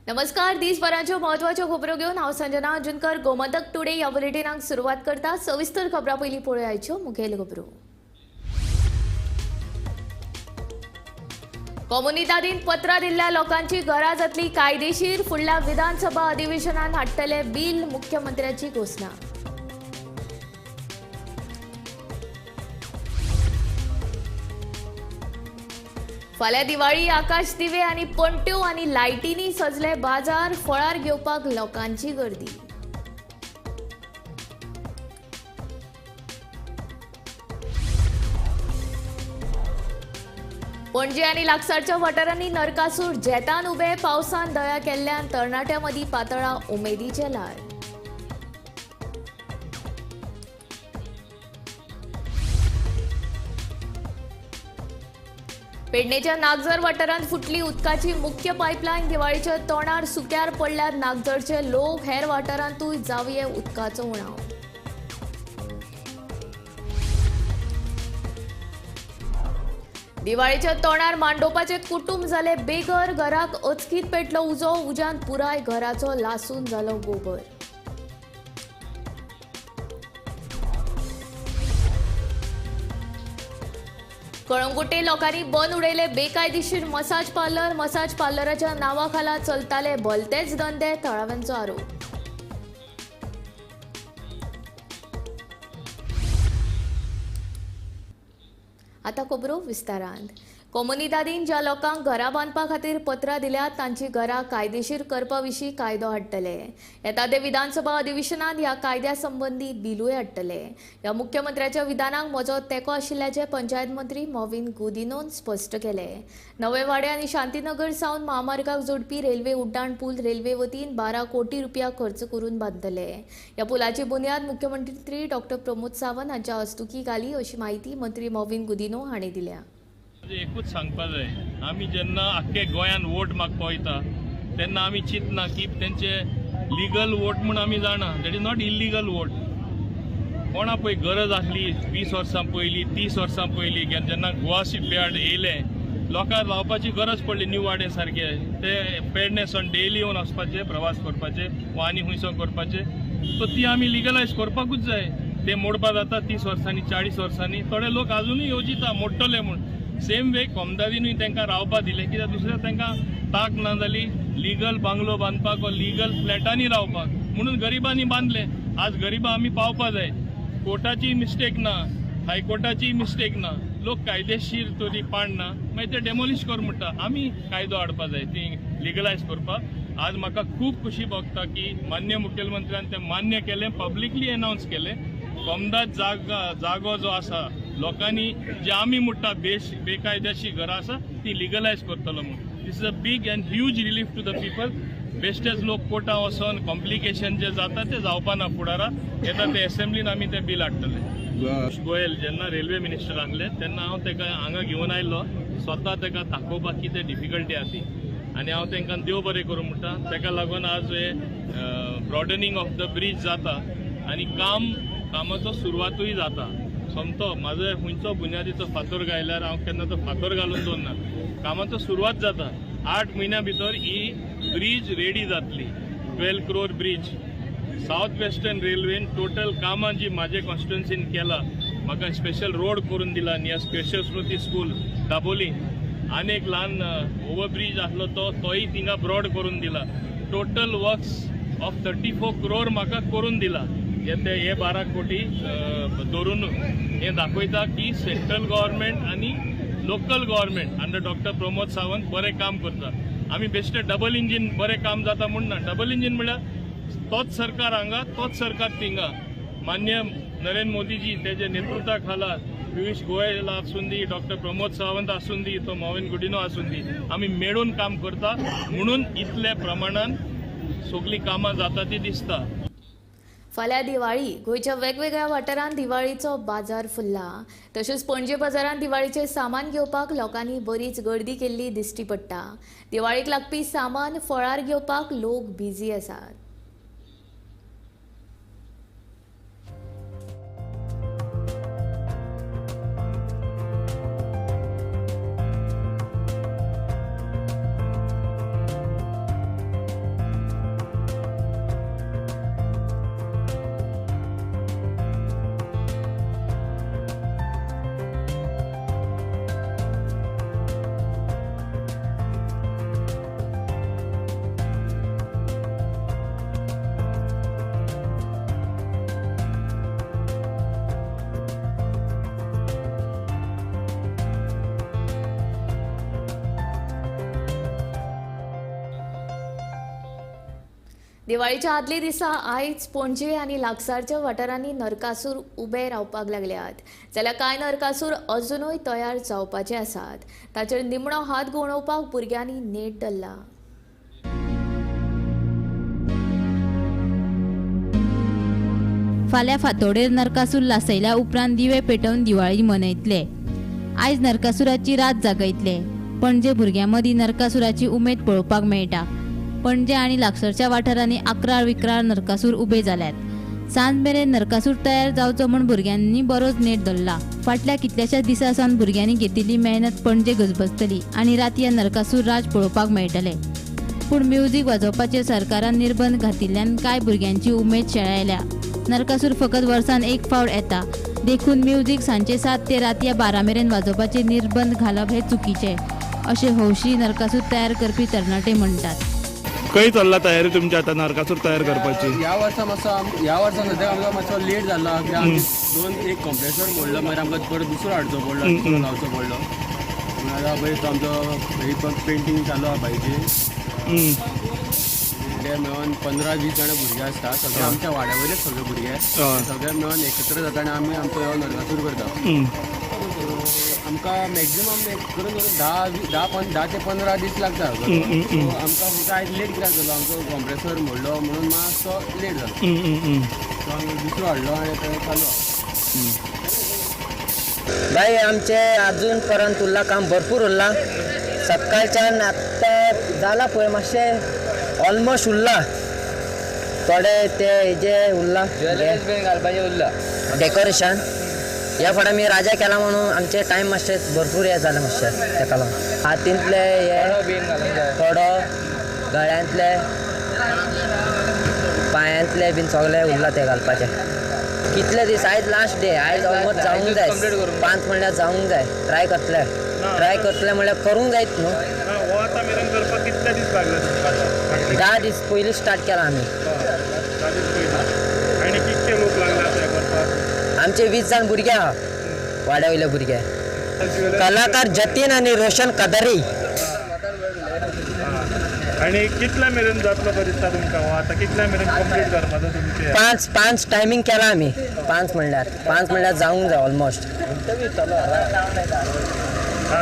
नमस्कार, दिसभराच्यो महत्वाच्यो खबरो घेवन हांव संजना अंजनकर गोमंतक टुडे ह्या बुलेटिनाक सुरवात करता। सविस्तर खबरां पयलीं पळोवयाच्यो मुखेल खबरो। कोमुनिदादीन पत्रां दिल्ल्या लोकांची घरां जातली कायदेशीर, फुडल्या विधानसभा अधिवेशनात हाडटले बील, मुख्यमंत्र्याची घोशणा। फाल्यां दिवाळी, आकाश दिवे आनी पणट्यो आनी लायटींनी सजले बाजार, फळार घेवपाक लोकांची गर्दी। पणजे आनी लागसारच्या वाठारांनी नरकासूर झेतान उबे, पावसान दया केल्ल्यान तरणाट्यां मदीं पातळा उमेदीचें ल्हार। पेडणेच्या नागझर वाठारांत फुटली उदकाची मुख्य पायपलायन, दिवाळीच्या तोंडार सुक्यार पडल्यार नागझरचे लोक, हेर वाठारांतूय जावये उदकाचो उणाव। दिवाळीच्या तोंडार मांडोपाचे कुटुंब जाले बेघर, घराक अचकीत पेटलो उजो, उज्यान पुराय घराचो लासून जालो गोबर। कळंगुटे लोकांनी बंद उडयले बेकायदेशीर मसाज पार्लर, मसाज पार्लराच्या नावा खाला चलताले भलतेच धंदे, थळाव्यांचो आरोप। आता खबरो विस्तारान। कोमुनिदादीन ज्या लोकांक घरां बांदपा खातीर पत्रां दिल्यात तांची घरां कायदेशीर करपा विशीं कायदो हाडटले। येता ते विधानसभा अधिवेशनात ह्या कायद्या संबंदी बिलूय हाडटले। ह्या मुख्यमंत्र्याच्या विधानाक म्हजो तेंको आशिल्ल्याचें पंचायत मंत्री मॉविन गुदिनोन स्पश्ट केलें। नवेवाडे आनी शांतीनगर सावन महामार्गाक जोडपी रेल्वे उड्डाण पूल रेल्वे वतीन 12 कोटी रुपया खर्च करून बांदतले। ह्या पुलाची बुन्याद मुख्यमंत्री डॉक्टर प्रमोद सावंत हांच्या हस्तुकी घाली अशी म्हायती मंत्री मॉविन गुदिनो हांणी दिल्या। एकूच सांगपा जाय, आमी जेन्ना आख्खे गोंयान वोट मागपा वयता तेन्ना आमी चिंतना की तेंचे लिगल वोट म्हूण आमी जाणा, that is not illegal vote. कोणा पळय गरज आसली 20 वर्सां पयलीं, 30 वर्सां पयलीं जेन्ना गोवा शिपयार्ड येयलें, लोकांक रावपाची गरज पडली न्यू वाडे सारके, ते पेडणे सावन डेली येवन वचपाचे, प्रवास करपाचे वा आनी खंयसर करपाचे, सो ती आमी लिगलायज करपाकूच जाय। ते मोडपा जाता 30 वर्सांनी, 40 वर्सांनी, थोडे लोक आजुनूय येवजिता मोडटले म्हूण। सेम वे कोमदादीनूय तांकां रावपा दिलें कित्याक दुसऱ्या तांकां ताक ना जाली लिगल बांगलो बांदपाक वा लिगल फ्लॅटांनी रावपाक, म्हणून गरिबांनी बांदले। आज गरिबां आमी पावपा जाय। कोर्टाची मिस्टेक ना, हायकोर्टाची मिस्टेक ना, लोक कायदेशीर तरी पाडना, मागीर ते डेमोलिश कर म्हणटा। आमी कायदो हाडपा जाय ती लिगलायज करपाक। आज म्हाका खूब खुशी भोगता की मान्य मुखेलमंत्र्यान तें मान्य केलें, पब्लिकली अनावन्स केलें। कोमदाद जागो जो आसा लोकांनी जे आमी म्हणटा बेकायदेशीर घरां आसा ती लिगलायज करतलो म्हूण। This is a big and huge relief to the people. बेश्टेच लोक कोर्टां वचोन कॉम्प्लिकेशन जे जाता ते जावपा ना फुडारा। येता ते एसेंब्लीन आमी ते बील हाडटले। पियूष गोयल जेन्ना रेल्वे मिनिस्टर आसले तेन्ना हांव ताका हांगा घेवन आयलो, स्वता ताका दाखोवपाक कितें डिफिकल्टी आसा ती, आनी हांव तांकां देव बरें करूं म्हणटा। ताका लागून आज हे ब्रॉडनिंग ऑफ the bridge जाता आनी कामाचो सुरवातूय जाता। सोमतो म्हाजो खंयचो बुन्यादीचो फातर घायल्यार हांव केन्ना तो फातर घालून दवरना, कामाचो सुरवात जाता। 8 म्हयन्या भितर ही ब्रीज रेडी जातली। 12 क्रोर ब्रीज सावथ वेस्टर्न रेल्वेन टोटल कामां जी म्हाजे कॉन्स्टिट्युएन्सीन केला, म्हाका स्पेशल रोड करून दिला नियर स्पेशल स्मृती स्कूल दाबोली, आनी एक ल्हान ओवरब्रीज आसलो तो तोय थिंगा ब्रॉड करून दिला। टोटल वर्क्स ऑफ 34 क्रोर म्हाका करून दिला। ते हे 12 कोटी धरून हे दाखयता की सेंट्रल गव्हर्मेंट आनी local government under doctor Pramod Sawant बरें काम करता। आमी बेश्टे डबल इंजीन बरें काम जाता म्हूण ना, डबल इंजीन म्हळ्यार तोच सरकार हांगा, तोच सरकार थिंगा। मान्य नरेंद्र मोदीजी तेजे नेतृत्वा खाला पियूष गोयल आसूं दी, डॉक्टर प्रमोद सावंत आसूं दी, तो मॉविन गुडिनो आसूं दी, आमी मेळून काम करता म्हणून इतले प्रमाणान सगळीं कामां जाता ती दिसता। फाल्यां दिवाळी, गोंयच्या वेगवेगळ्या वाठारांत दिवाळीचो बाजार फुल्ला। तशेंच पणजे बाजारांत दिवाळीचें सामान घेवपाक लोकांनी बरीच गर्दी केल्ली दिश्टी पडटा। दिवाळीक लागपी सामान फळार घेवपाक लोक बिझी आसात। दिवाळीच्या आदल्या दिसा आयज पणजे आनी लागसारच्या वाठारांनी नरकासूर उबे रावपाक लागल्यात, जाल्यार कांय नरकासूर अजुनूय तयार जावपाचे आसात. ताचेर निमणो हात घुंवडावपाक भुरग्यांनी नेट धरला. फाल्यां फांतोडेर नरकासूर लासयल्या उपरांत दिवे पेटोवन दिवाळी मनयतले. आयज नरकासुराची रात जागयतले. पणजे भुरग्यां मदीं नरकासुराची उमेद पळोवपाक मेळटा. पणजे आनी लागसरच्या वाठारांनी आक्राळ विक्राळ नरकासूर उबे जाल्यात. सांज मेरेन नरकासूर तयार जावचो म्हूण भुरग्यांनी बरोच नेट धरला. फाटल्या कितल्याशाच दिसां सावन भुरग्यांनी घेतिल्ली मेहनत पणजे गजबजतली आनी रातया नरकासूर राज पळोवपाक मेळटले. पूण म्युझिक वाजोवपाचेर सरकारान निर्बंध घातिल्ल्यान कांय भुरग्यांची उमेद शेळायल्या. नरकासूर फकत वर्सान एक फावट येता, देखून म्युझिक सांजचे 7 ते रातया 12 मेरेन वाजोवपाचे निर्बंध घालप हे चुकीचे, अशें हौशी नरकासूर तयार करपी तरणाटे म्हणटात. खंय चल्ला तयारी तुमची आता नरकासूर तयार करपाची? ह्या वर्सा मातसो ह्या वर्सा सद्याक आमकां मातसो लेट जाला, कित्याक आमी दोन एक कॉम्प्रेसर मोडलो, मागीर आमकां परत दुसरो हाडचो पडलो, दुसरो लावचो पडलो. आतां पळय तो आमचो पेंटींग चालू आहा बायची. ते मेळोन 15-20 जाणां भुरगे आसता, सगळे आमच्या वाड्या वयले सगळे भुरगे, सगळे मेळोन एकत्र जाता आनी आमी आमचो हो नरकासूर करता. आमकां मॅक्झिमम एक करून करून 10 ते 15 दीस लागता. आमकां फक्त आयज लेट कित्याक जालो, आमचो कॉम्प्रेसर मोडलो म्हणून मातसो लेट जालो. सो आमी दुसरो हाडलो आनी तो चालू आहा. बाई आमचे अजून पर्यंत उरला काम भरपूर उरला. सकाळच्यान आत्तां जाला पळय मातशें ऑलमोस्ट उरला, थोडे ते हेजे उरला डेकोरेशन. ह्या फावट आमी राजा केला म्हणून आमचे टायम मातशें भरपूर हें जालें मातशें तेका लागून. हातींतले हे थोडो, गळ्यांतले, पांयांतले बीन सगळे उरला ते घालपाचे. कितले दीस आयज लास्ट डे, आयज ऑलमोस्ट जावंक जाय, 5 म्हणल्यार जावंक जाय. ट्राय करतले, ट्राय करतले म्हणल्यार करूंक जायत न्हू. 10 दीस पयलीं स्टार्ट केला आमी. आमचे 20 जाण भुरगे आहा, वाड्या वयले भुरगे. कलाकार जतीन आनी रोशन कदरी. आनी कितल्या मेरेन जातलो बरें दिसता तुमकां? आतां कितल्या मेरेन कंप्लीट करपाचो तुमचें? 5 टायमींग केला आमी. 5 म्हणल्यार 5 म्हणल्यार जावंक जाय ऑलमोस्ट.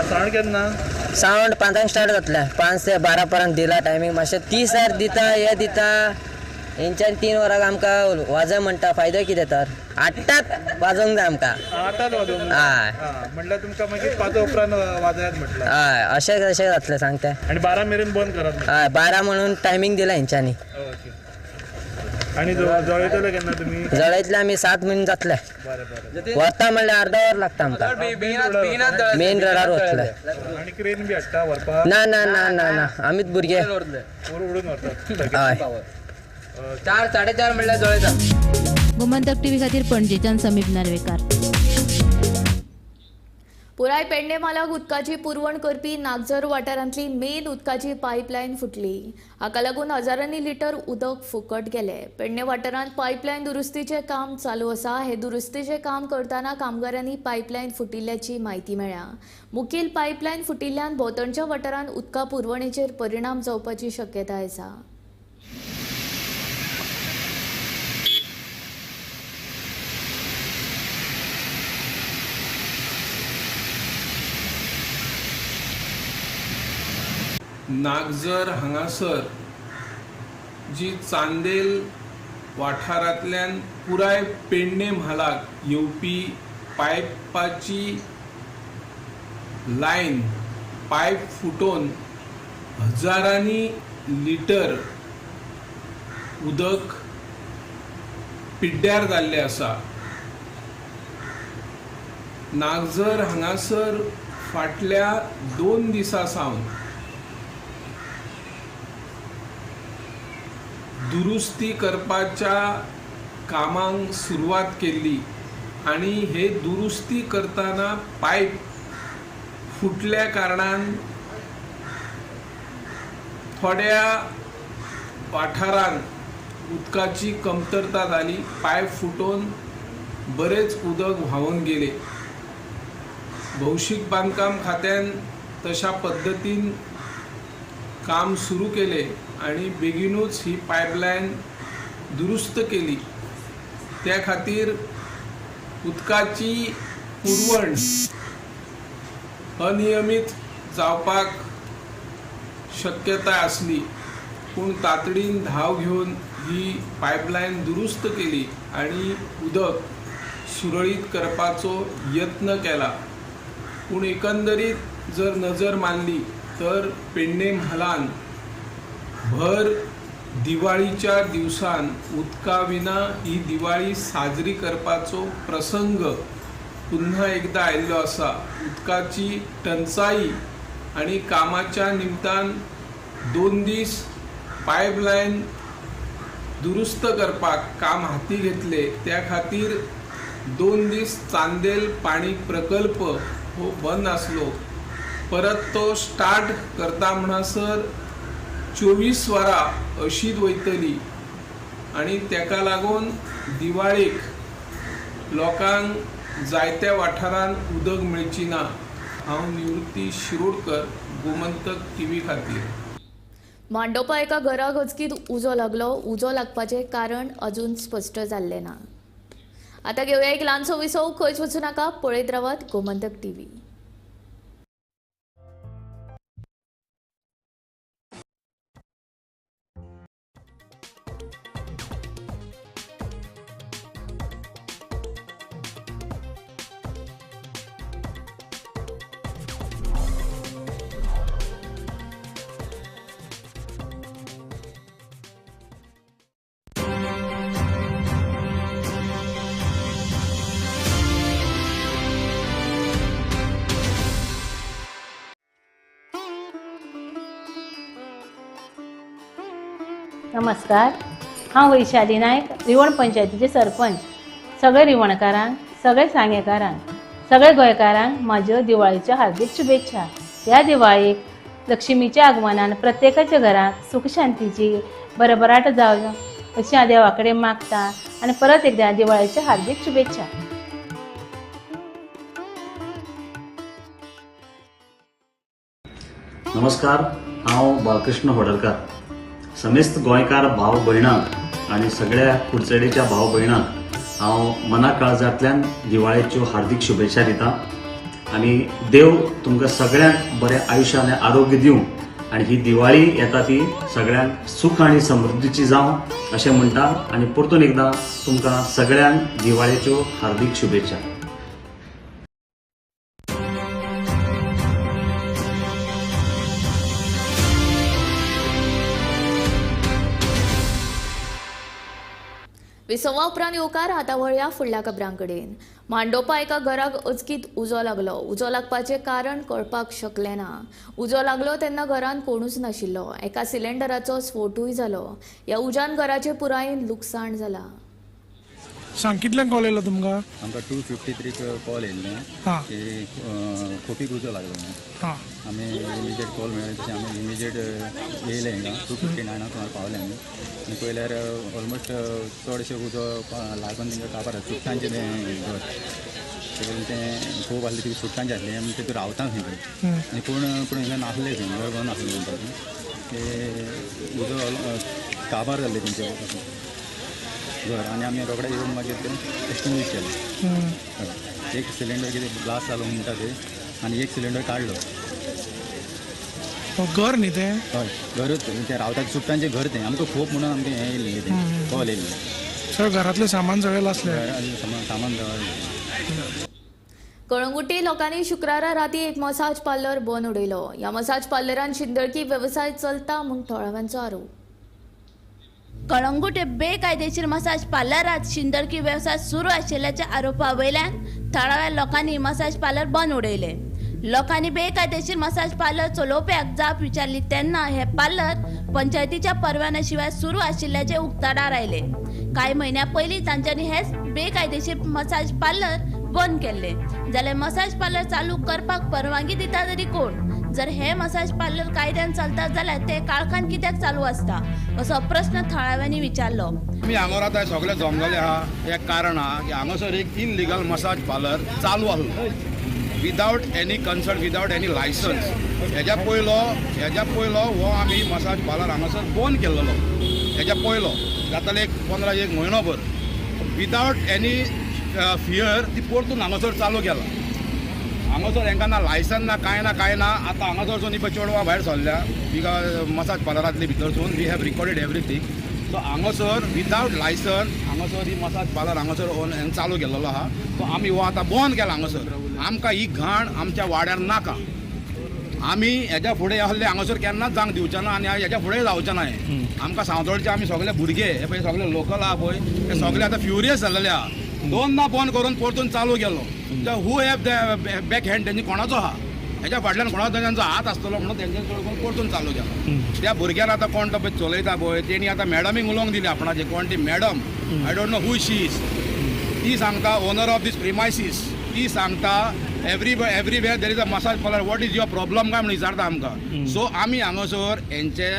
सावंड केन्ना? सावंड 5 स्टार्ट जातलें, 5 ते 12 पर्यंत दिला टायमींग. मातशें 30 दिता, हे दिता, हेंच्यान 3 वरां आमकां वाजय म्हणटा, फायदो कितें तर? 8 वाजोवंक जाय आमकां. 8 वाजोवंक? हय. म्हणल्यार तुमकां मागीर 5 उपरांत वाजयात म्हटल्यार? हय, अशें अशें जातलें सांगता. आनी 12 मेरेन बंद करात? हय, 12 म्हणून टायमींग दिला हेंच्यांनी. ओके. आनी जळयतले केन्ना तुमी? जळयतले आमी 7 मिनट जातले. वता म्हणल्यार अर्धा वर लागता आमकां. मेन रोडार वतले. आनी क्रेन बी हाडटा व्हरपाक? ना ना ना ना ना, आमीच भुरगे उडून व्हरतात. हय. 4 साडेचार म्हणल्यार जळयता. गोमंतक टीव्ही खातीर पणजेच्यान समीप नार्वेकार. पुराय पेडणे म्हालाक उदकाची पुरवण करपी नागझर वाठारांतली मेन उदकाची पायपलायन फुटली. हाका लागून हजारांनी लिटर उदक फुकट गेले. पेडणे वाठारांत पायपलायन दुरुस्तीचें काम चालू आसा. हे दुरुस्तीचें काम करतना कामगारांनी पायपलायन फुटिल्ल्याची म्हायती मेळ्ळ्या. मुखेल पायपलायन फुटिल्ल्यान भोंवतणच्या वाठारांत उदका पुरवणेचेर परिणाम जावपाची शक्यताय आसा. नागझर हांगासर जी चांदेल वाठारांतल्यान पुराय पेडणे म्हालाक येवपी पायपाची लायन पायप फुटोवन हजारांनी लिटर उदक पिड्ड्यार जाल्लें आसा. नागझर हांगासर फाटल्या 2 दिसां सावन दुरुस्ती करपाच्या कामांक सुरवात केल्ली आनी हे दुरुस्ती करतना पायप फुटल्या कारणान थोड्या वाठारांत उदकाची कमतरता जाली. पायप फुटोवन बरेच उदक व्हांवून गेले. भौशीक बांदकाम खात्यान तशा पद्दतीन काम सुरू केलें आनी बेगीनूच ही पायपलायन दुरुस्त केली. त्या खातीर उदकाची पुरवण अनियमीत जावपाक शक्यताय आसली, पूण तातडीन धांव घेवन ही पायपलायन दुरुस्त केली आनी उदक सुरळीत करपाचो यत्न केला. पूण एकंदरीत जर नजर मारली तर पेडणे म्हालान भर दिवाळीच्या दिवसान उदका विना ही दिवाळी साजरी करपाचो प्रसंग पुन्हा एकदा आयिल्लो आसा. उदकाची टंचाई आनी कामाच्या निमतान 2 दीस पायपलायन दुरुस्त करपाक काम हाती घेतले, त्या खातीर 2 दीस चांदेल पाणी प्रकल्प हो बंद आसलो. परत तो स्टार्ट करता म्हणसर 24 वरां अशीच वयतली आनी तेका लागून दिवाळेक लोकांक जायत्या वाठारांत उदक मेळची ना. हांव निवृत्ती शिरोडकर, गोमंतक टीव्ही खातीर. मांडोपा एका घराक अचकीत उजो लागलो. उजो लागपाचें कारण अजून स्पश्ट जाल्लें ना. आतां घेवया एक ल्हानसो विसव. खंयच वचूं नाका, पळयत रावात गोमंतक टीव्ही. नमस्कार, हांव वैशाली नायक, रिवण पंचायतीचे सरपंच. सगळे रिवणकारांक, सगळे सांगेकारांक, सगळे गोंयकारांक म्हाज्यो दिवाळीच्यो हार्दीक शुभेच्छा. ह्या दिवाळीक लक्ष्मीच्या आगमनान प्रत्येकाच्या घरांत सुख शांतीची भरभराट जावं अशी हांव देवा कडेन मागता आनी परत एकदां दिवाळीच्यो हार्दीक शुभेच्छा. नमस्कार, हांव बाळकृष्ण होडलकार. समेस्त गोंयकार भाव भयणांक आनी सगळ्या कुडचडेच्या भाव भयणांक हांव मना काळजांतल्यान दिवाळेच्यो हार्दीक शुभेच्छा दिता आनी देव तुमकां सगळ्यांक बरें आयुश्य आनी आरोग्य दिवं आनी ही दिवाळी येता ती सगळ्यांक सुख आनी समृद्धीची जावं अशें म्हणटा आनी परतून एकदां तुमकां सगळ्यांक दिवाळेच्यो हार्दीक शुभेच्छा. विसवा उपरांत येवकार. आतां वळया फुडल्या खबरां कडेन. मांडोपा एका घराक अचकीत उजो लागलो. उजो लागपाचें कारण कळपाक शकलें ना. उजो लागलो तेन्ना घरांत कोणूच नाशिल्लो. एका सिलिंडराचो स्फोटूय जालो. ह्या उज्यान घराचें पुरायेन लुकसाण जालां. सांग, कितल्यांक कॉल येयलो तुमकां? आमकां 2:53 कॉल येयल्ले की खोपीक उजो लागलो म्हणून. आमी इमिजिएट कॉल मेळ्ळे तशें आमी इमिजिएट येयले हिंगा. 2:59 सुमार पावले आमी आनी पळयल्यार ऑलमोस्ट चडशे उजो लागून तेंकां काबार चुट्टांचें तें घर तें खूब आसलें, ती चुट्टांचें आसलें आनी तितून रावता खंय थंय आनी कोण पूण हिंगा नासले खंय, घर कोण नासलें म्हणटा ते उजो काबार जाल्लें तेंचें घर आनी आमी रोखडे येवन मागीर तें एक्सटिंग्विश केलें. एक सिलिंडर कितें ब्लास्ट जालो म्हणटा ते आनी एक सिलिंडर काडलो. घर न्ही तें? हय, घरूच तें रावता चुट्टांचें घर तें. आमकां खूब म्हणून आमकां हें येयलें तें कॉल येयल्लें. सगळें घरांतलें सामान सगळें लासलें. सामान सगळें. कळंगुटे लोकांनी शुक्रारा राती एक मसाज पार्लर बंद उडयलो. ह्या मसाज पार्लरान शिंदळकी वेवसाय चलता म्हूण थळाव्यांचो आरोप. कळंगुटे बेकायदेशीर मसाज पार्लरात शिंदळकी वेवसाय सुरू आशिल्ल्याच्या आरोपा वयल्यान थळाव्या लोकांनी मसाज पार्लर बंद उडयले. लोकांनी बेकायदेशीर मसाज पार्लर चलोवप्याक जाप विचारली तेन्ना हे पार्लर पंचायतीच्या परवान्या शिवाय सुरू आशिल्ल्याचे उक्ताडार आयले. कांय म्हयन्या पयलीं तांच्यांनी हेच बेकायदेशीर मसाज पार्लर बंद केल्ले. जाल्यार मसाज पार्लर चालू करपाक परवानगी दिता तरी कोण? जर हे मसाज पार्लर कायद्यान चलता जाल्यार ते काळखान कित्याक चालू आसता असो प्रस्न थळाव्यांनी विचारलो. आमी हांगा आतां सगळे जमलेले आहा एक कारण आहा की हांगासर एक इनलिगल मसाज पार्लर चालू आसलो. Without any consult, without any licence. हेज्या पयलो हो आमी मसाज पार्लर हांगासर बंद केल्लो. हेज्या पयलो जाताले एक 15 एक म्हयनो भर विदावट एनी फियर ती परतून हांगासर चालू केला. हांगासर हेंकां ना लायसन ना कांय ना कांय ना. आतां हांगासरसून ही पळय चेडवां भायर सरल्या massage पार्लरांतली भितरसून. We have recorded everything. So हांगासर विदावट लायसन हांगासर ही मसाज पार्लर हांगासर चालू केल्लो आहा. सो आमी हो आतां बंद केला हांगासर. आमकां ही घाण आमच्या वाड्यार नाका. आमी हेज्या फुडें आहले हांगासर केन्नाच जावंक दिवचे ना आनी हेज्या फुडें जावचें ना. हें आमकां सावतोडचे आमी सगळे भुरगे हे पळय सगळे लोकल आहा पळय हे सगळे आतां फ्युरियस जाल्ले आहा. दोनदा बंद करून परतून चालू केलो. Who have the back hand तेंची कोणाचो आहा, हेज्या फाटल्यान कोणाचो तेंचो हात आसतलो म्हणून तेंच्यानी चड करून परतून चालू केलो. त्या भुरग्यान आतां कोण तो पळय चलयता पळय तेणी आतां मॅडमीक उलोवंक दिली आपणाचे. कोण ती madam I don't know who she is. ती सांगता ओनर ऑफ these premises. ती सांगता everywhere there is a massage parlour, what is your problem काय म्हणून विचारता आमकां. सो आमी हांगासर हेंचे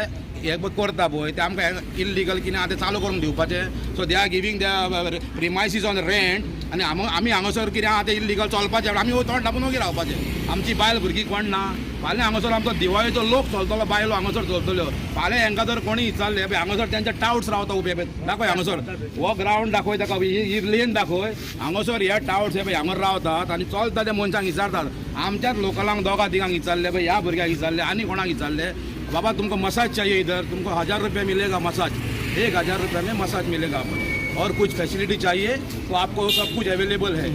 हे करता पळय ते आमकां इल्लिगल कितें आहा तें चालू करूंक दिवपाचें. So they are giving the premises on rent आनी आमी हांगासर कितें आहा तें इल्लिगल चलपाचें. आमी तोंड धापून ओगी रावपाचें. आमची बायल भुरगीं कोण ना. फाल्यां हांगासर आमचो दिवाळेचो लोक चलतलो, बायलो हांगासर चलतल्यो. फाल्यां हेंकां जर कोणी विचारलें पळय हांगासर तेंचे टावट्स रावता उबे पळय दाखय हांगासर हो ग्रावंड दाखय ताका, ही लेन दाखय. हांगासर हे टावट्स हे पळय हांगासर रावतात आनी चलता त्या मनशांक विचारतात. आमच्याच लोकलांक दोगां तिगांक विचारले पळय, ह्या भुरग्यांक विचारले आनी कोणाक विचारले, बाबा तुमको मसाज चाहिए इधर, तुमको 1000 रुपये मिलेगा मसाज, 1000 रुपये में मसाज मिलेगा आपको, और कुछ फैसिलिटी चाहिए तो आपको सब कुछ अवेलेबल है.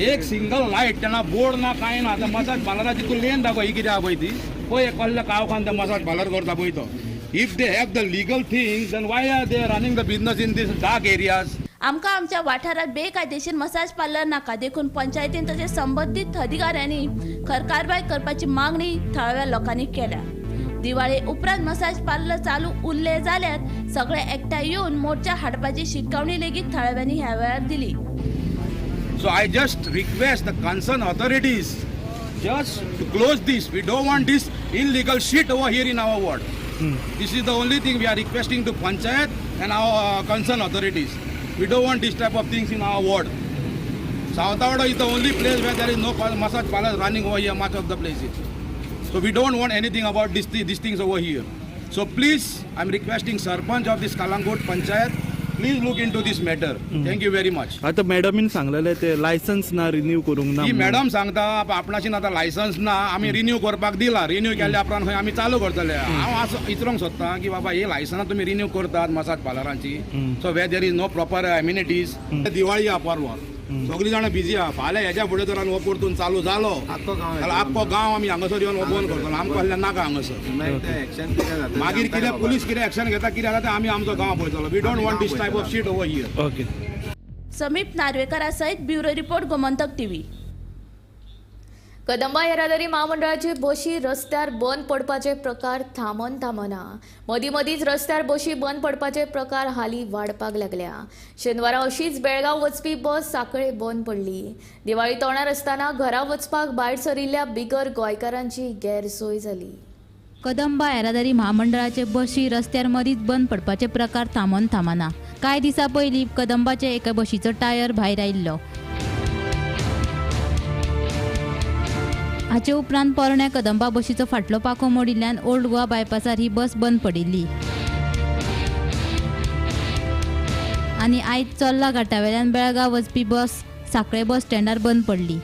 एक सिंगल लायट त्यांना बोर्ड ना कांय ना. आतां मसाज पार्लराची तूं लेन दाखय ही कितें आहा पळय ती पळय कसल्या काळखान ते मसाज पार्लर करता पळय तो. If they have the legal things then why are they running the business in this dark areas. आमकां आमच्या वाठारांत बेकायदेशीर मसाज पार्लर नाका देखून पंचायतीन तशेंच संबंदीत अधिकाऱ्यांनी खर कारवाय करपाची मागणी थळाव्या लोकांनी केल्या. दिवाळे उपरांत मसाज पार्लर चालू उरले जाल्यार सगळे एकठांय येवन मोर्चा हाडपाची शिटकावणी लेगीत थळाव्यांनी ह्या वेळार दिली. So I just request the concern authorities just to close this. We don't want this illegal shit over here in our ward. This is the only thing we are requesting to panchayat and our concern authorities. We don't want this type of things in our ward. Savtavada is the only place where there is no massage parlour running over here much of the places. So we don't want anything about these things over here. So please, I'm requesting Sarpanch of this Kalangut Panchayat, please look into this matter. Thank you very much. आता मॅडमीन सांगलेले ते licence ना renew करूंक ना. ही madam सांगता आपणाशी आतां licence ना, आमी रिन्यू करपाक दिला, रिन्यू केल्या उपरांत खंय आमी चालू करतले. हांव आज विचारूंक सोदता की बाबा ही लायसनां तुमी रिन्यू करतात massage पार्लरांची, so where there is no proper amenities. Diwali आहा परवा, सगळीं जाणां बिजी आहा. फाल्यां हेज्या फुडें जर हो परतून चालू जालो जाल्यार आख्खो गांव आमी हांगासर येवन हो बंद करतलो. आमकां कसलें नाका हांगासर. मागीर कितें पुलीस कितें एक्शन घेता कितें जाता तें आमी आमचो गांव पळयतलो. We don't want this type of shit over here. Okay. Sameep नार्वेकरा सयत bureau report, Gomantak TV. Kadamba येरादारी म्हामंडळाची बशी रस्त्यार बंद पडपाचे प्रकार थांबन थांबना. मदीं मदींच रस्त्यार बशी बंद पडपाचे प्रकार हालीं वाडपाक लागल्या. शेनवारा अशीच बेळगांव वचपी बस सांखळे बंद पडली. दिवाळी तोंडार आसतना घरा वचपाक भायर सरिल्ल्या बिगर गोंयकारांची गैरसोय जाली. कदंबा येरादारी म्हामंडळाचे बशी रस्त्यार मदींच बंद पडपाचे प्रकार थांबन थांबना. कांय दिसां पयलीं कदंबाचे एका बशीचो टायर भायर आयिल्लो. हाचे उपरांत पोरण्या कदंबा बशीचो फाटलो पाखो मोडिल्ल्यान ओल्ड गोवा बायपासार ही बस बंद पडिल्ली आनी आयज चोर्ला घाटावेल्यान बेळगांव वचपी बस सांखळे बस स्टँडार बंद पडली.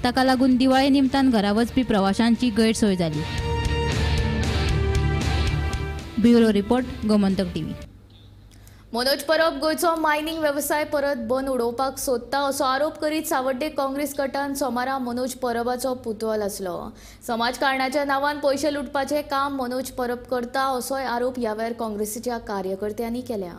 ताका लागून दिवाळे निमतान घरा वचपी प्रवाशांची गैरसोय जाली. Bureau report, Gomantak TV. Manoj Parab गोंयचो मायनिंग वेवसाय परत बंद उडोवपाक सोदता असो आरोप करीत सावड्डे काँग्रेस गटान सोमारा मनोज परबाचो पुतळो लासलो. समाजकारणाच्या नांवान पयशे लुटपाचें काम मनोज परब करता असोय आरोप ह्या वेळार काँग्रेसीच्या कार्यकर्त्यांनी केल्या.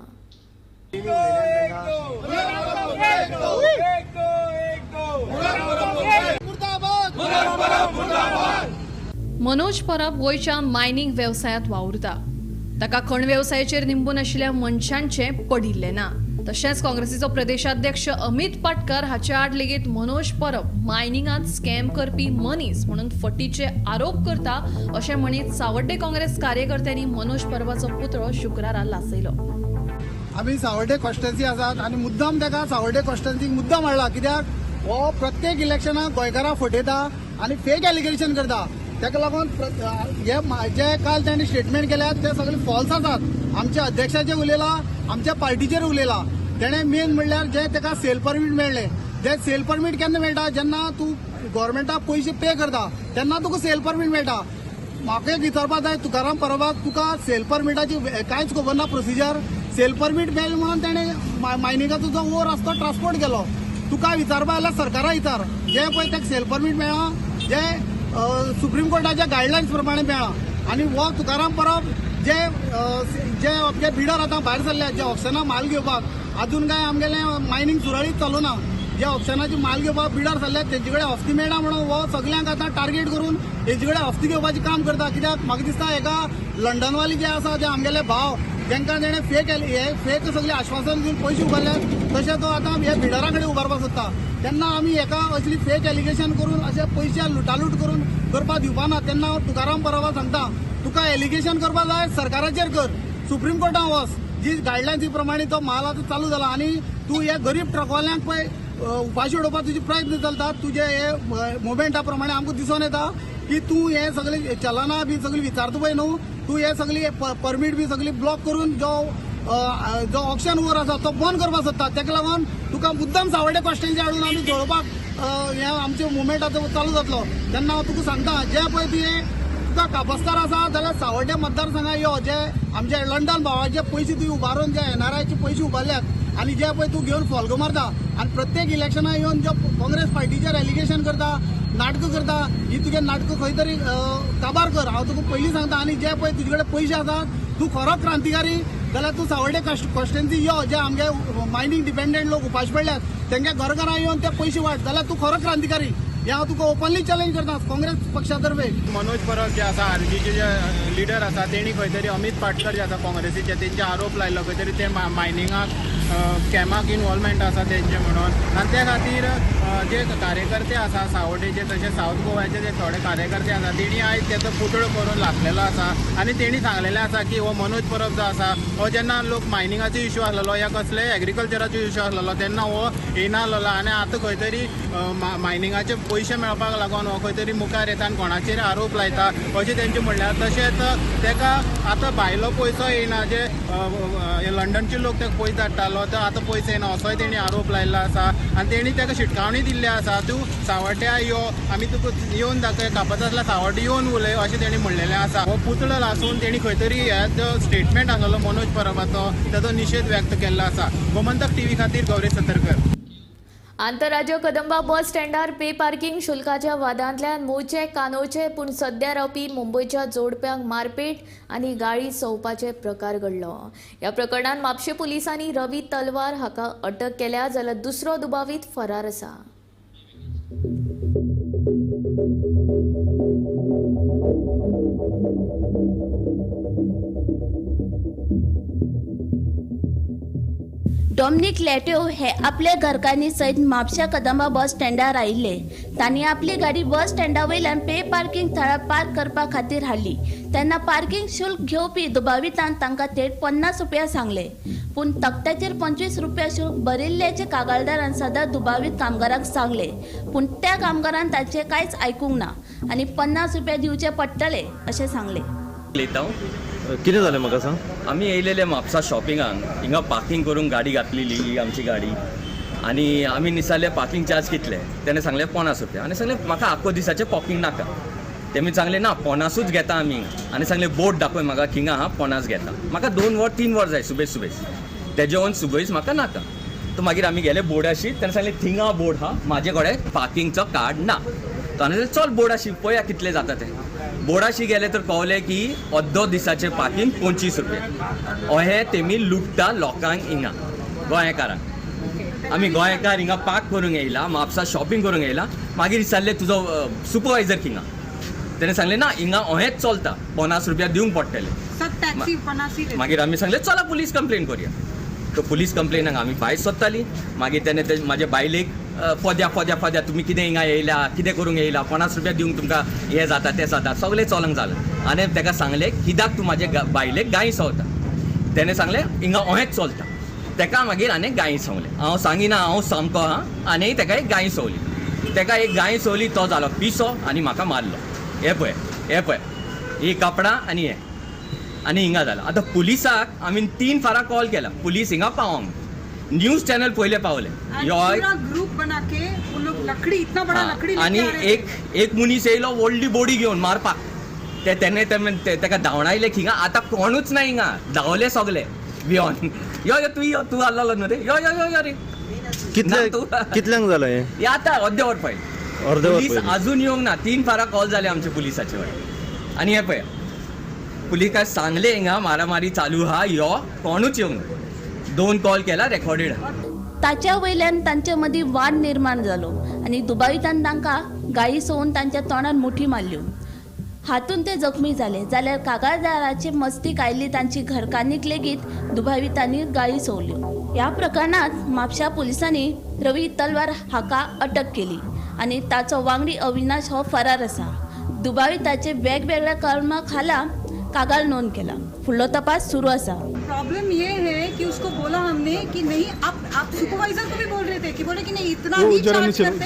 मनोज परब गोंयच्या मायनिंग वेवसायांत वावुरता. ताका खण वेवसायाचेर निंबून आशिल्ल्या मनशांचें पडिल्लें ना. तशेंच काँग्रेसीचो प्रदेशाध्यक्ष अमित पाटकर हाचे आड लेगीत मनोज परब मायनिंगांत स्कॅम करपी मनीस म्हणून फटीचे आरोप करता अशें म्हणीत सावड्डे काँग्रेस कार्यकर्त्यांनी मनोज परबाचो पुतळो शुक्रारा लासयलो. आमी सावड्डे कॉन्स्टिट्युएन्सी आसात आनी मुद्दाम ताका सावड्डे कॉन्स्टिट्युएन्सीक मुद्दाम हाडला, कित्याक हो प्रत्येक इलेक्शनाक गोंयकारां फटयता. आनी फेक एलिगेशन करता. ताका लागून हे जे काल तांणी स्टेटमेंट केल्यात ते सगळे फॉल्स आसात. आमच्या अध्यक्षाचेर उलयला, आमच्या पार्टीचेर उलयला. तेणें मेन म्हणल्यार जे ताका सेल परमीट मेळ्ळें, जे सेल परमीट केन्ना मेळटा, जेन्ना तूं गव्हर्मेंटाक पयशे पे करता तेन्ना तुका सेल परमीट मेळटा. म्हाका एक विचारपाक जाय तुकाराम परबाक, तुका सेल परमिटाची कांयच खबर ना प्रोसिजर. सेल परमीट मेळ्ळें म्हणून तेणें मायनिंगाचो जो ओर आसा तो ट्रान्सपोर्ट केलो. तुका विचारपा जाल्यार सरकारा विचार, जे पळय ताका सेल परमीट मेळ्ळां जे सुप्रीम कोर्टाच्या गायडलायन्स प्रमाणे मेळ्ळां. आनी हो तुकाराम परब जे जे आमगे बिडर आतां भायर सरल्या, जे ऑप्शनां माल घेवपाक अजून काय आमगेलें मायनींग सुरळीत चालू ना, जे ऑप्शनाची माल घेवपाक बिडर सरल्यात तेंचे कडेन हस्ती मेळना म्हणून हो सगल्यांक आतां टार्गेट करून तेंचे कडेन हस्ती घेवपाचें काम करता. कित्याक म्हाका दिसता हेका लंडनवाली जे आसा जे आमगेले भाव तांकां तेणें फेक हे फेक सगळे आश्वासन दिवन पयशे उबारल्यात, तशें तो आतां ह्या बिडरा कडेन उबारपाक सोदता. तेन्ना आमी हेका असली फेक एलिगेशन करून अशे पयशे लुटालूट करून करपाक दिवपाना. तेन्ना हांव तुकाराम परबा सांगता, तुका एलिगेशन करपाक जाय सरकाराचेर कर, सुप्रीम कोर्टान वच, जी गायडलायन्सी प्रमाणे तो माल आतां चालू जाला. आनी तूं हे गरीब ट्रकवाल्यांक पळय उपाशी उडोवपाक तुजे प्रयत्न चलतात. तुजे हे मुवमेंटा प्रमाणे आमकां दिसून येता की तूं हे सगळे चलना बी सगळी विचारता पळय न्हू, तूं हे सगळी परमीट बी सगळी ब्लॉक करून जो जो ऑक्शन वर आसा तो बंद करपाक सोदता. ताका लागून तुका मुद्दम सावड्डे कॉन्स्टिट्युएन्सी हाडून आमी जळोवपाक हे आमचे मुवमेंट आतां चालू जातलो. तेन्ना हांव तुका सांगता, जे पळय तुवें तुका कापस्तार आसा जाल्यार सावड्डे मतदारसंघात यो, जे आमचे लंडन भावाचे पयशे तुवें उबारून जे एनआरआयचे पयशे उबारल्यात आनी जे पळय तूं घेवन फोल्गां मारता आनी प्रत्येक इलेक्शनाक येवन जो काँग्रेस पार्टीचेर एलिगेशन करता, नाटकां करता, ही तुगे नाटकां खंय तरी काबार कर. हांव तुका पयलीं सांगता. आनी जे पळय तुजे कडेन पयशे आसात, तूं खरो क्रांतिकारी जाल्यार तूं सावड्डे कॉन्स्टिट्युएन्सी यो, जे आमगे मायनींग डिपेंडंट लोक उपाशी पडल्यात तेंगे घरघरां येवन ते पयशे वांट, जाल्यार तूं खरो क्रांतिकारी. हे हांव तुका ओपनली चॅलेंज करता काँग्रेस पक्षा तर्फे. मनोज परब जे आसा आरजीचे जे लिडर आसा तेणी खंय तरी अमित पाटकर जे आसा काँग्रेसीचे तेंचे आरोप लायलो खंय तरी ते मायनिंगाक स्कॅमाक इनवॉल्वमेंट आसा तेंचे म्हणून. आनी त्या खातीर जे कार्यकर्ते आसा सावड्डेचे तशें सावथ गोवाचे जे थोडे कार्यकर्ते आसा तेणी आयज तेचो पुतळो करून लासलेलो आसा. आनी तेणी सांगलेलें आसा की हो मनोज परब जो आसा हो जेन्ना लोक मायनिंगाचो इश्यू आसलेलो या कसले एग्रीकल्चराचो इश्यू आसलेलो तेन्ना हो येना आसलेलो आनी आतां खंय तरी मायनिंगाचे पयशे मेळपाक लागून हो खंय तरी मुखार येता आनी कोणाचेर आरोप लायता अशें तेंचें म्हणल्यार. तशेंच तेका आतां भायलो पयसो येना, जे लंडनचे लोक तेका पयशे धाडटालो तो आतां पयशे येना असोय तेणी आरोप लायल्लो आसा. आनी तेणी तेका शिटकावणी दिल्ली आसा, तूं सावड्ड्या यो, आमी तुका येवन दाखय, कापत आसल्यार सावड्डे येवन उलय अशें तेणी म्हणलेलें आसा. हो पुतळो लासून तेणी खंय तरी हे जो स्टेटमेंट आसलो मनोज परबाचो तेजो निशेध व्यक्त केल्लो आसा. गोमंतक टीव्ही खातीर गौरी सतरकर. आंतरराज्य कदंबा बस स्टँडार पे पार्किंग शुल्काच्या वादांतल्यान मूळचे कानोळचे पूण सध्या रावपी मुंबयच्या जोडप्यांक मारपेट आनी गाळी संवपाचे प्रकार घडलो. ह्या प्रकरणांत म्हापशें पुलिसांनी रवी तलवार हाका अटक केल्या, जाल्यार दुसरो दुबावीत फरार आसा. डॉमनिक लॅट्यो हे आपले घरकान्नी सयत म्हापशा कदंबा बस स्टँडार आयिल्ले. तांणी आपली गाडी बस स्टँडा वयल्यान पे पार्किंग थळार पार्क करपा खातीर हाडली. तेन्ना पार्किंग शुल्क घेवपी दुबावितान तांकां थेट 50 रुपया सांगले, पूण तकट्याचेर 25 रुपया शुल्क भरिल्ल्याचे कागाळदारान सदां दुबावीत कामगारांक सांगले, पूण त्या कामगारान ताचें कांयच आयकूंक ना आनी 50 रुपया दिवचे पडटले अशें सांगले. कितें जालें म्हाका सांग. आमी येयलेले म्हापसा शॉपिंगाक, हिंगा पार्किंग करूंक गाडी घातलेली ही आमची गाडी आनी आमी निसारले पार्किंग चार्ज कितले, तेणें सांगलें 50 रुपया. आनी सांगलें म्हाका आख्खो दिसाचें पार्किंग नाका. तेमी सांगलें ना 50ूच घेता आमी. आनी सांगलें बोर्ड दाखय म्हाका हिंगा हा 50 घेता, म्हाका 2 वर 3 वर जाय सुबेज सुबेज, तेजे वोन सुबेज म्हाका नाका. तो मागीर आमी गेले बोर्डाशी, तेणें सांगलें थिंगा बोर्ड हा, म्हाजे कडेन पार्किंगचो कार्ड ना. तो आनी चल बोर्डाशी पळया कितले जाता ते. बोर्डाशी गेले तर कळलें की अर्दो दिसाचें पार्किंग 25 रुपया. अहें तेमी लुट्टा लोकांक हिंगा गोंयकारांक. आमी गोंयकार हिंगा पार्क करूंक येयला, म्हापसा शॉपिंग करूंक येयला. मागीर विचारलें तुजो सुपरवायजर हिंगा, तेणें सांगलें ना हिंगा अहेंच चलता, 50 रुपया दिवंक पडटले. मागीर आमी सांगलें चला पुलीस कंप्लेन करुया. तो पुलीस कंप्लेनाक आमी भायर सोदताली. मागीर तेणें ते म्हाजे बायलेक फोद्या फोद्या फोद्या तुमी कितें हिंगा येयल्या, कितें करूंक येयला, 50 रुपया दिवंक तुमकां हें जाता तें जाता सगळें चलोंक जालें. आनी तेका सांगलें कित्याक तूं म्हाजे बायलेक गायी सवता. तेणें सांगलें हिंगा अहेंच चलता. तेका मागीर आनी गायी संवलें, हांव सांगिना हांव सामको आहा, आनी तेका एक गायी संवली. तेका एक गाय सोली, तो जालो पिसो आनी म्हाका मारलो. हे पळय, हे पळय, ही कपडा आनी हे आनी हिंगा जाला. आतां पुलिसाक आमी 3 फारां कॉल केला, पुलीस हिंगा पावोंक. न्यूज चॅनल पयले पावले. ग्रुप बना के वो लोग लकड़ी, इतना बड़ा लकड़ी आनी एक एक मनीस येयलो व्हडली बोडी घेवन मारपाक. ते तेणे तेका धांवडायले हिंगा. आतां कोणूच ना हिंगा, धांवले सगले भियोन. यो यो तूं यो, तूं आहलो न्हू रे, यो यो यो यो रे. कितल्यांक जालां हें? आतां अर्दे वर पयलीं. पुलीस अजून येवंक ना. 3 फारां कॉल जाले आमचे पुलिसाचे कडेन. आनी हे पळय, पुलिसाक सांगले हिंगा मारामारी चालू आहा, यो. कोणूच येवंक ना. 2 कॉल केला रेकॉर्डेड. ताच्या वयल्यान तांचे मदीं वाद निर्माण जालो आनी दुबावितान तांकां गाळी सोवून तांच्या तोंडार मुठी मारल्यो. हातून ते जखमी जाले. जाल्यार कागाळदाराचे मस्तीक आयिल्ली तांची घरकान्नीक लेगीत दुबावितांनी गाळी सोवल्यो. ह्या प्रकरणांत म्हापशा पुलिसांनी रवी तलवार हाका अटक केली आनी ताचो वांगडी अविनाश हो फरार आसा. दुबाविताचे वेगवेगळ्या कलमा खाला कागाळ नोंद केला. फुडलो तपास सुरू आसा. प्रॉब्लम ये है कि उसको बोला हमने कि नहीं, आप सुपरवाइजर को भी बोल रहे थे कि बोले कि नहीं इतना ही चार्ज करते,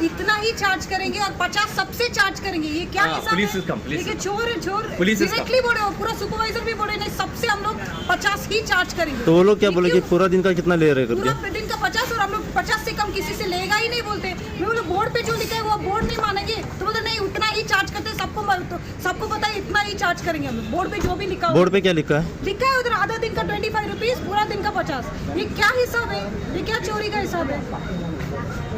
इतना ही चार्ज करेंगे और 50 सबसे चार्ज करेंगे. ये क्या हिसाब है? ये चोर है, चोर डायरेक्टली बोले, और पूरा सुपरवाइजर भी बोले नहीं सबसे हम लोग 50 ही चार्ज करेंगे. तो वो लोग क्या बोले कि पूरा दिन का कितना ले रहे? पूरा दिन का 50 और हम लोग 50 से कम किसी से लेगा ही नहीं बोलते. मैं बोले बोर्ड पे जो लिखा है वो बोर्ड नहीं मानेंगे, तो बोलते नहीं उतना ही चार्ज करते, सबको सबको पता है इतना ही चार्ज करेंगे हम लोग. बोर्ड पे जो भी लिखा, बोर्ड पे क्या लिखा है? लिखा है उधर आधा दिन का 25 रुपीज, पूरा दिन का 50. ये क्या हिसाब है? ये क्या चोरी का हिसाब है?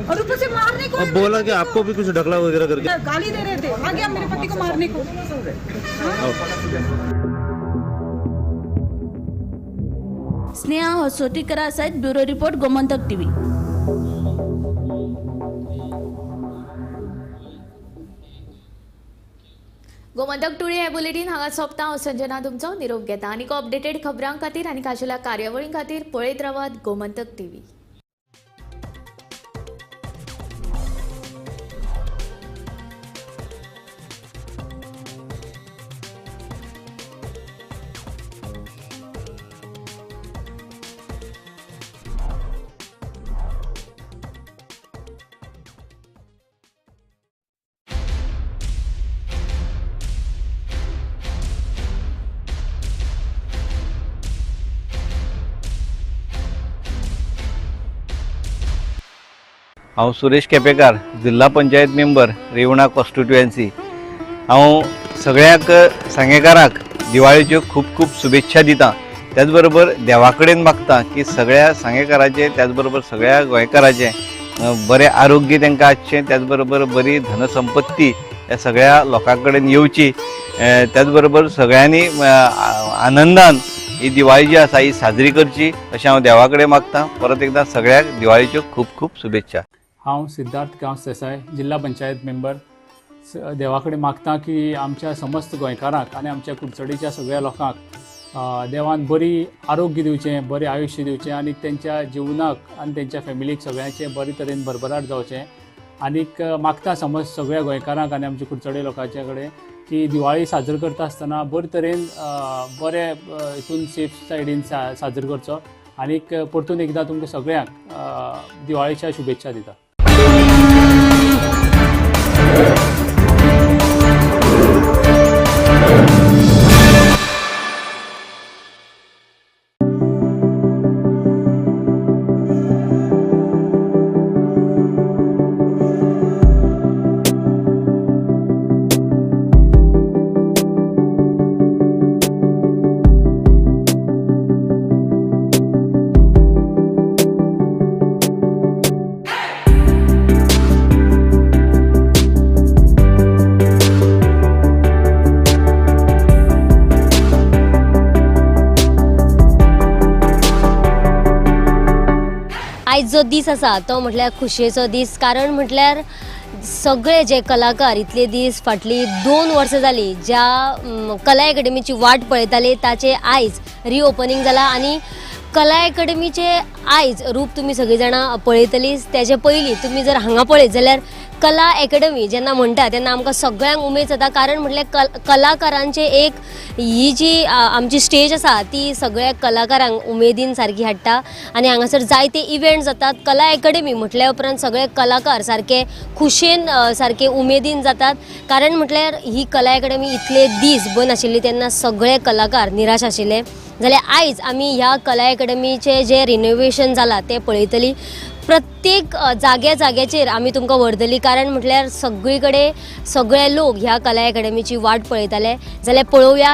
और ऊपर से मारने को अब बोला कि आपको भी कुछ ढकला वगैरह करके गाली दे रहे थे. आ गया मेरे पति को मारने को. स्नेहा हसोटीकर सहित bureau report, Gomantak TV. Gomantak today हे बुलेटीन हांगा सोंपता. हांव संजना तुमचो निरोप घेता. आनीक अपडेटेड खबरां खातीर आनी खाशेल्या कार्यावळीं खातीर पळयत रावात गोमंतक टीव्ही. हांव सुरेश केपेकार, जिल्हा पंचायत मेंबर, रेवणा कॉन्स्टिट्युएन्सी. हांव सगळ्यांक सांगेकारांक दिवाळेच्यो खूब खूब शुभेच्छा दिता. त्याच बरोबर देवा कडेन मागता की सगळ्या सांगेकाराचें, त्याच बरोबर सगळ्या गोंयकाराचें बरें आरोग्य तांकां आसचें, त्याच बरोबर बरी धनसंपत्ती ह्या सगळ्या लोकां कडेन येवची, त्याच बरोबर सगळ्यांनी आनंदान ही दिवाळी जी आसा ही साजरी करची अशें हांव देवा कडेन मागता. परत एकदां सगळ्यांक दिवाळेच्यो खूब खूब शुभेच्छा. हांव सिद्धार्थ गांवस देसाय, जिल्हा पंचायत मेंबर. देवा कडेन मागता की आमच्या समस्त गोंयकारांक आनी आमच्या कुडचडेच्या सगळ्या लोकांक देवान बरी आरोग्य दिवचें, बरें आयुश्य दिवचें आनी तेंच्या जिवनाक आनी तेंच्या फॅमिलीक सगळ्यांचें बरे तरेन भरभराट जावचें. आनीक मागता समज सगळ्या गोंयकारांक आनी आमच्या कुडचडे लोकांच्या कडेन की दिवाळी साजर करता आसतना बरे तरेन बरे हितून सेफ सायडीन साजर करचो. आनीक परतून एकदां तुमकां सगळ्यांक दिवाळेच्या शुभेच्छा दिता. आयज जो दीस आसा तो म्हटल्यार खुशयेचो दीस, कारण म्हटल्यार सगळे जे कलाकार इतले दीस फाटली 2 वर्सां जाली ज्या कला एकेडमीची वाट पळयताले ताचे आयज रिओपनिंग जाला आनी कला एकेडमीचे आयज रूप तुमी सगळीं जाणां पळयतलीच. तेजे पयलीं तुमी जर हांगा पळयत जाल्यार कला एकेडमी जेन्ना म्हणटा तेन्ना आमकां सगळ्यांक उमेद जाता, कारण म्हटल्यार कलाकारांचे एक ही जी आमची स्टेज आसा ती सगळ्या कलाकारांक उमेदीन सारकी हाडटा आनी हांगासर जायते इव्हेंट जातात। कला एकेडमी म्हटल्या उपरांत सगळे कलाकार सारके खुशेन सारके उमेदीन जातात, कारण म्हटल्यार ही कला एकेडमी इतले दीस बंद आशिल्ली तेन्ना सगळे कलाकार निराश आशिल्ले। जाल्यार आयज आमी ह्या कला एकेडमीचें जें रिनोवेशन जालां तें पळयतली। प्रत्येक जाग्या जाग्याचेर आमी तुमकां व्हरतली, कारण म्हटल्यार सगळी कडेन सगळे लोक ह्या कला एकेडमीची वाट पळयताले। जाल्यार पळोवया।